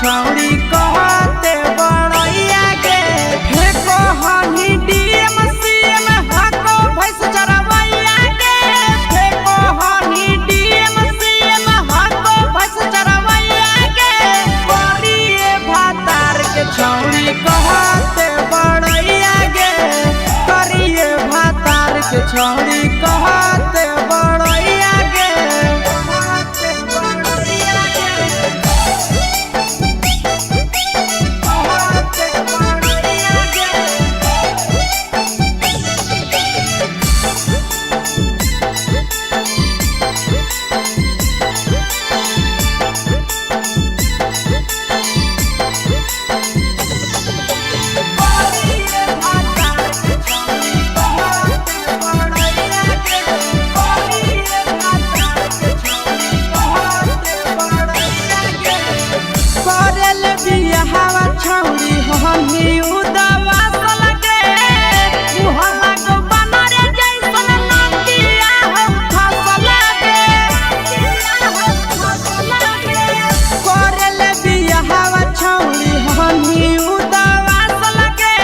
छौड़ी कहते बड़ैया गे। फेको हनी डीएम सीएम हको भैंस चरवैया गे। फेको हनी डीएम सीएम हको भैंस चरवैया गे। करिए भातार के छौड़ी कहते बड़ैया गे। करिए भातार के छौड़ी कहते बड़ैया गे। कहते बड़ैया गे। कहते बड़ैया गे। करिए भातार के छौड़ी कहते बड़ैया गे। करिए भातार के छौड़ी कहते बड़ैया गे। करेल बियाहवा छौड़ी हनी उदवा सलगे। मुहला गो बनर जैसन नातिया हो फसल गे। करेल बियाहवा छौड़ी हनी उदवा सलगे।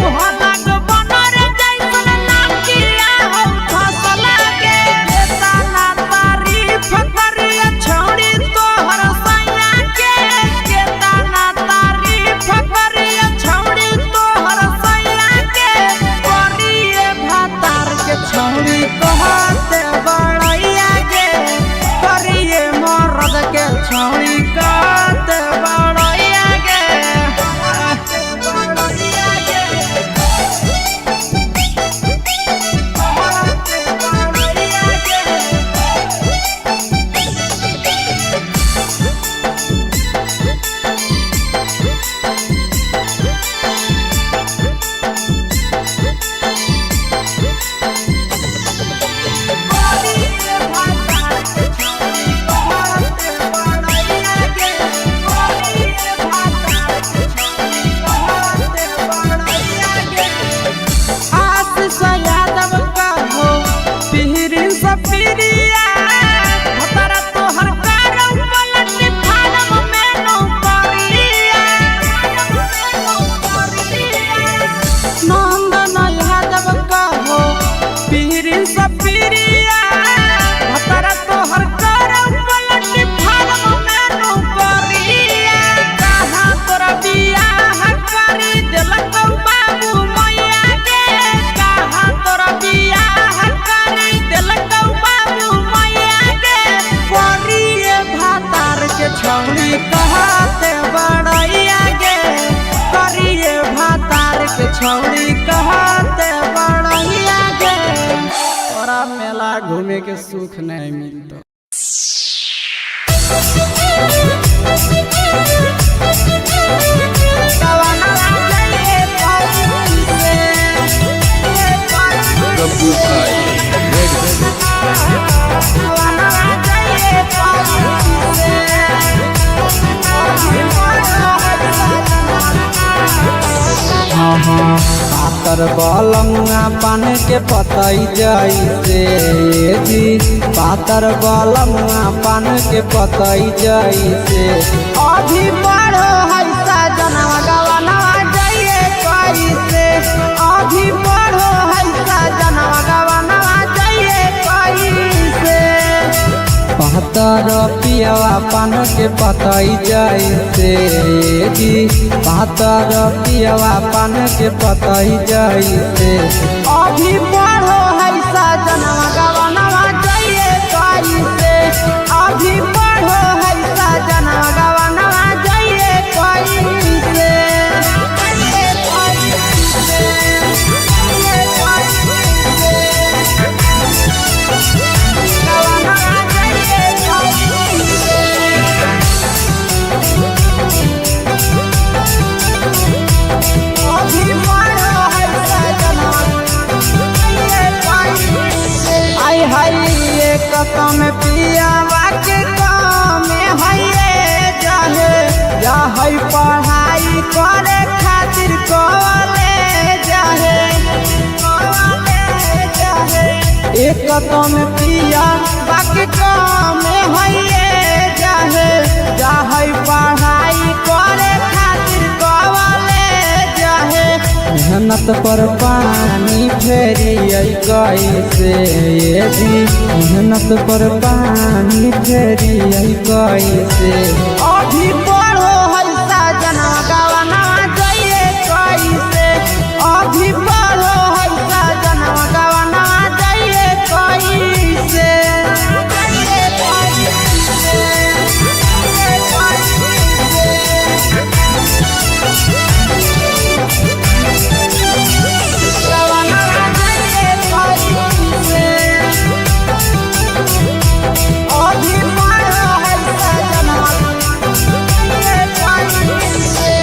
मुहला गो बनर जैसन नातिया हो फसल गे। केतना तारीफ करिए छौड़ी तोहर सैया के। केतना तारीफ करिए छौड़ी तोहर सैया के। करिए भातार के छौड़ी कहते बड़ैया गे। करिए मरद के छौड़ी कहते बड़ैया गे। कहते बड़ैया गे। कहते बड़ैया गे। करिए भातार के छौड़ी कहते बड़ैया गे। करिए भातार के छौड़ी कहते बड़ैया गे। आशीष यादव कहो पिहरी सपीरिया। भतरा तोहर करौ पलट फारम में नौकरिया। नंदन यादव कहो पिहरी सपीरिया। भतरा तोहर करौ पलट फारम में नौकरिया। कहाँ तोरा बियाह करी देलक बाबू मैया गे। कहाँ तोरा बियाह करी देलक बाबू मैया गे। करिए भातार के छौड़ी कहते बड़ैया गे। करिए भातार के छौड़ी कहते बड़ैया गे। तोरा मेला घूमे के सुख नहीं मिलतो। Gabbu Bhai Red. पातर बलमुआ पान के पतई जैसे जी। पातर बलमुआ पान के पतई जैसे। अभी पढ़ो है सजनवा गवनवा जाइए कैसे। अभी पढ़ो है सजनवा गवनवा जाइए कैसे। पातर पियवा पान के पतई जैसे जी। पातर पियवा पान के पतई जैसे। अभी पढ़ो है सजनवा गवनवा जाइए कैसे। अभी पढ़ो है सजनवा गवनवा जाइए कैसे। गवनवा जाइए कैसे। अभी पढ़ो है सजनवा आई हाय एक कम पियावा के काम है जाहे। जाहे पढ़ाई करे खातिर कॉलेज जाहे। कॉलेज जाहे। एक कम पिया बाकी काम है जाहे। जाहे पढ़ाई मेहनत पर पानी फेरी कैसे ये जी, मेहनत पर पानी फेरी कैसे। अभी पढ़ो है साजना गवना जाइए कैसे, अभी पढ़ो है साजना गवना जाइए कैसे।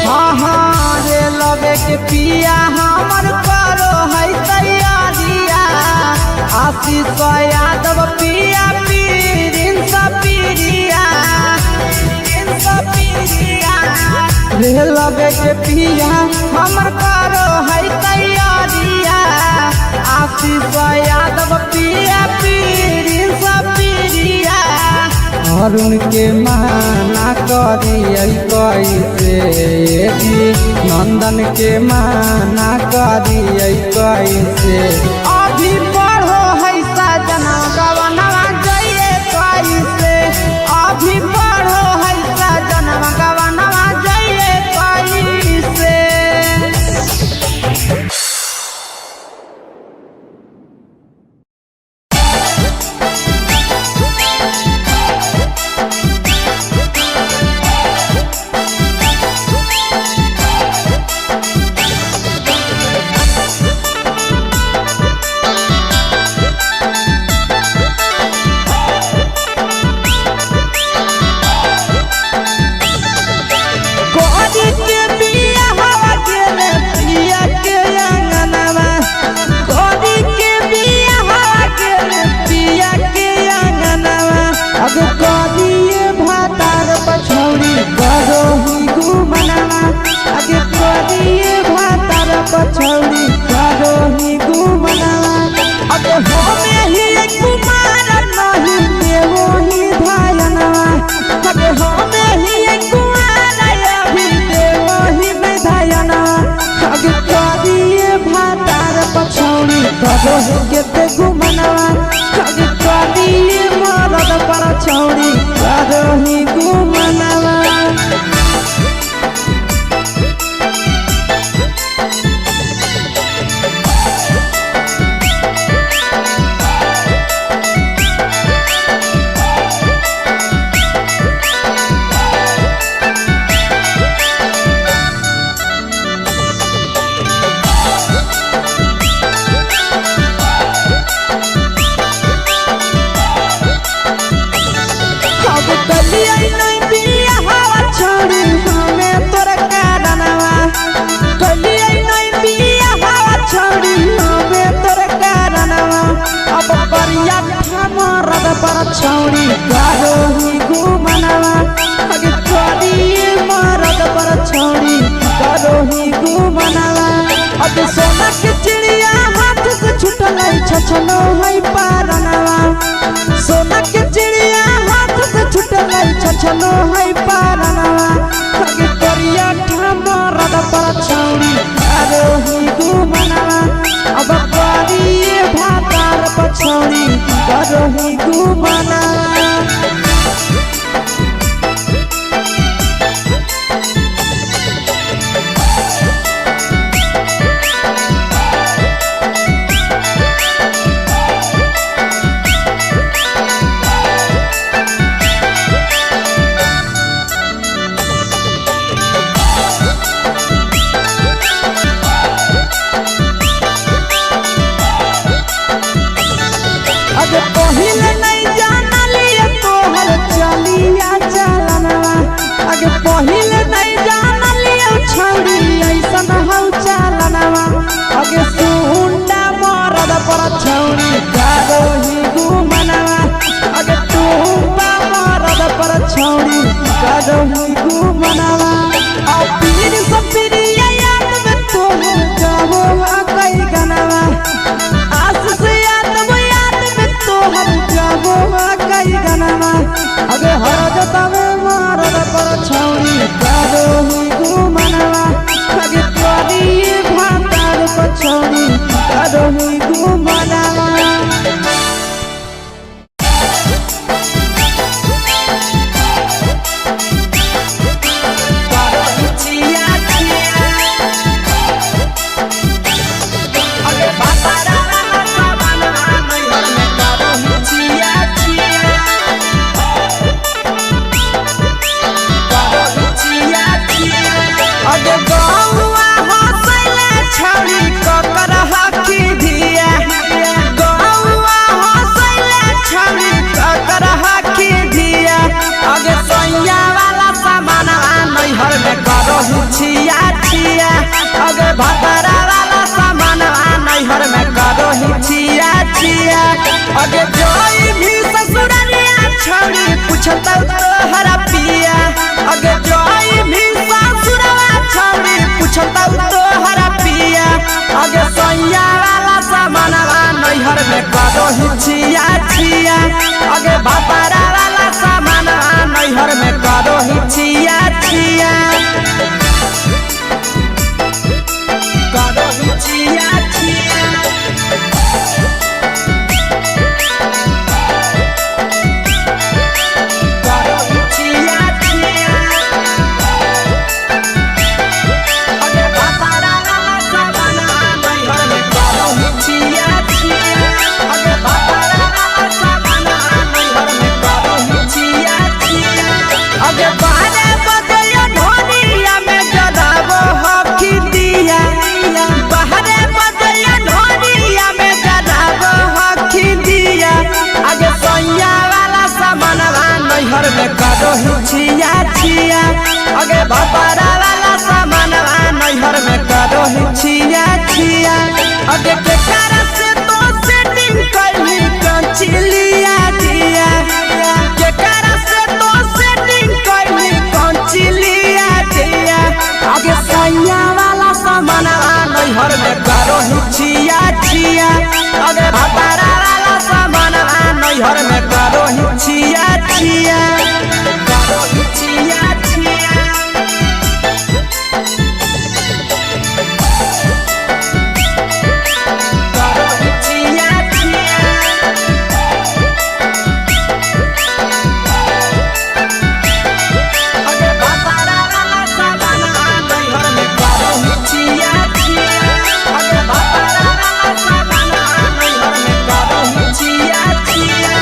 हाँ हाँ रे लगे के पिया हमर करो है तैयारिया, आशीष यादव पिया पीरिन सपीरिया रे लगे के पिया हमर करो है तैयारिया, आशीष यादव पिया पीरिन सपीरिया। अरुण के माना करिए कैसे जी, नंदन के माना करिए कैसे। अभी पढ़ो है साजना गवना जाइए कैसे, अभी पढ़ो है साजना गवना जाइए कैसे। कोरी के बिया हवा गेले पिया के अंगनवा, कोरी के बिया हवा गेले पिया के अंगनवा। अब कोरी भातार पछौड़ी करो ही गुमनवा, अब कोरी भातार पछौड़ी करो ही गुमनवा। अब होमे ही कुमार नहीं देवो ही धायनवा, अब होमे ही कुमार अभी देवो ही विधायनवा। अब करिए भातार पछौड़ी करो ही केते गुमनवा, अब करिए मरद पर छौड़ी करो ही गुमनवा। अब कलिया नहीं बिया हवा छोड़ी हमें तोर कारणवा, कलिया नहीं बिया हवा छोड़ी हमें तोर कारणवा। अब करिया मरद पर छोड़ी करो ही गुमनवा, अब करिए मरद पर छोड़ी करो ही गुमनवा। अब सोना के चिड़िया हाथ से छुटल छछनो है पारनवा, सोना के चिड़िया हाथ से छुटल छछनो है पारनवा। अब करिया मरद पर छौड़ी करो ही गुमनवा, अब करिए भातार पछौड़ी करो ही गुमनवा। अब पहिले नहीं भतरा वाला सामानवा नैहर में करो ही छिया छिया। अगे जोई भी ससुरलिया छौड़ी पूछतौ तोहरा पिया। अगे जोई भी ससुरवा छौड़ी पूछतौ तोहरा पिया। अगे सैया वाला सामानवा नैहर में करो ही छिया छिया। अगे भतरा वाला सामानवा नैहर में करो ही छिया छिया। करो ही छिया छिया। करो ही छिया छिया। अगे भतरा वाला सामानवा नैहर में करो ही छिया छिया। अगे भतरा वाला सामानवा नैहर में करो ही छिया छिया। अगे बारे बदया ढोनिया में जराबो हकी दिया। बाहरे बदया ढोनिया में जराबो हकी दिया। अगे सैया वाला सामानवा नैहर में करो ही छिया छिया। अगे भतरा वाला सामानवा नैहर में करो ही छिया छिया। अगे केकरा से तो सेटिंग कैली कंचिलिया दिया। केकरा से तो सेटिंग कैली कंचिलिया दिया। अगे सैया वाला सामानवा नैहर में करो ही छिया छिया। अगे भतरा वाला सामानवा नैहर में करो ही छिया छिया। करो ही छिया छिया। करो ही छिया छिया। अगे भतरा वाला सामानवा नैहर में करो ही छिया छिया। अगे भतरा वाला सामानवा नैहर में करो ही छिया छिया।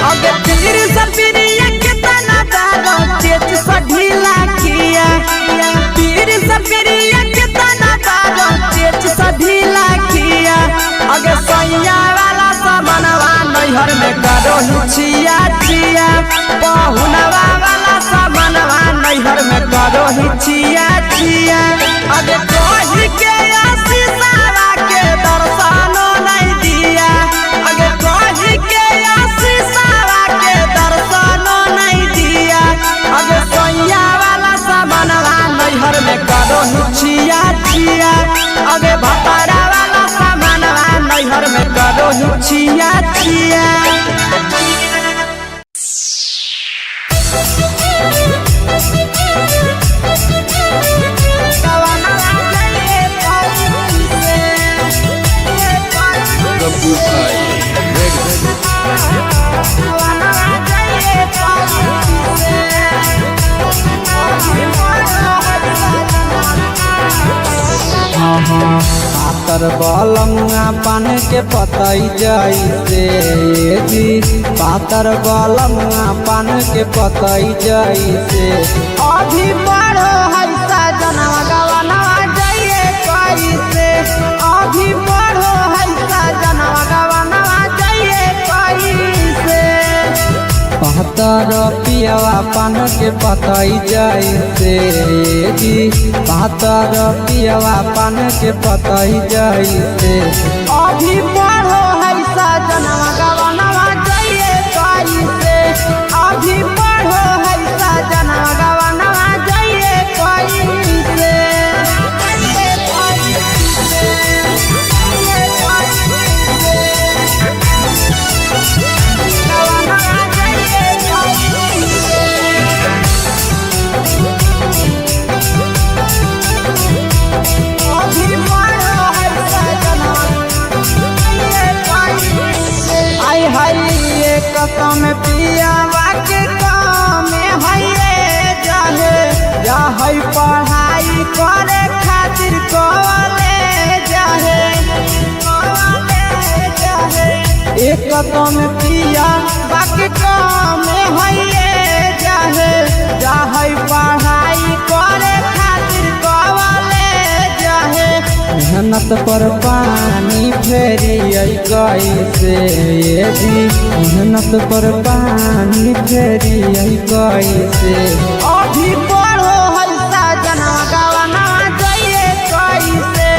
अगे पीर सपिरिया कितना दारो चेत सा ढीला किया। पीर सपिरिया कितना दारो चेत सा ढीला किया। अगे सैया वाला सामानवा नैहर में करो ही छिया छिया। पहुनवा वाला सामानवा नैहर में करो ही छिया छिया। अगे कही के आशीषवा के दर्शनो नहीं दिया। अगे कही के आशीषवा के दर्शनो नहीं दिया। अगे सैया वाला सामानवा नैहर में करो ही छिया छिया। अगे भतरा वाला सामानवा नैहर में करो ही छिया छिया। Gabbu Bhai Red. पातर बलमुआ पान के पतई जैसे जी। पातर बलमुआ पान के पतई जैसे। अभी बड़ो है सजनवा गवनवा जाइए कैसे। अभी बड़ो है सजनवा गवनवा जाइए कैसे। पातर पियवा पान के पतई जैसे जी। पातर पियवा पान के पतई जैसे। अभी बड़ो है सजनवा गवनवा जाइए कैसे। अभी बड़ो है सजनवा गवनवा जाइए कैसे। गवनवा जाइए कैसे। अभी बड़ो है सजनवा आई हाय ये कसम पियावा के काम है जाहे। जाहे पढ़ाई करे खातिर कॉलेज जाहे। कॉलेज जाहे एक कसम पिया बाकी काम है जाहे। जाहे पढ़ाई करे खातिर कॉलेज जाहे। मेहनत पर पानी फेरी कैसे जी। मेहनत पर पानी फेरी कैसे। अभी पढ़ो है सजनवा गवनवा जाइए कैसे।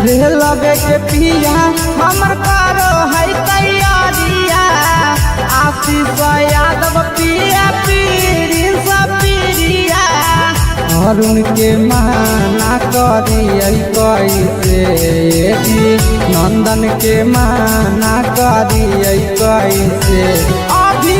रेलवे के पिया हमर करो है तैयारिया। आशीष यादव पिया पीरी सपीरिया। अरुण के माना करिए कैसे जी, नंदन के माना करिए कैसे। अभी